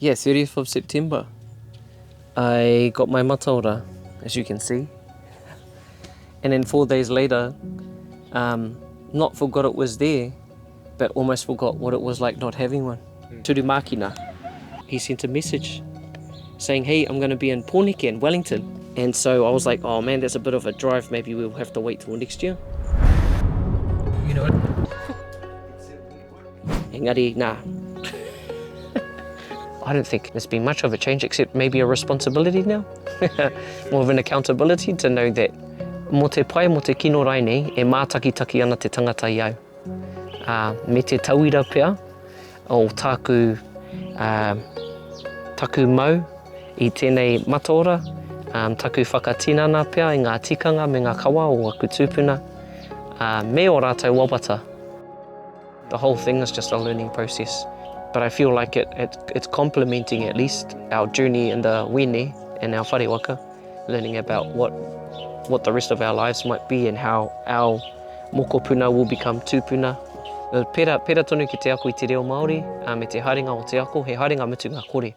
Yeah, 30th of September. I got my mataora, as you can see. And then four days later, um, not forgot it was there, but almost forgot what it was like not having one. Mm. Turumakina, he sent a message saying, hey, I'm going to be in Pōneke in Wellington. And so I was like, oh man, that's a bit of a drive. Maybe we'll have to wait till next year. You know Engari, nah. I don't think there's been much of a change except maybe a responsibility now. More of an accountability to know that mō te pai, mō te kino rainei, e mātakitaki ana te tangata i au. Ā, me te tauira pea o tāku, ā, taku mau i tēnei mataora, ā, taku whakatinana pea i ngā tikanga me ngā kawa o aku tūpuna, ā, me ō rātou wawata. The whole thing is just a learning process. But I feel like it, it, it's complementing at least our journey in the wene and our whare waka, learning about what, what the rest of our lives might be and how our mokopuna will become tūpuna. Pera, pera tonu ki te ako i te reo Māori, me te haerenga o te ako, he haerenga mutunga kore.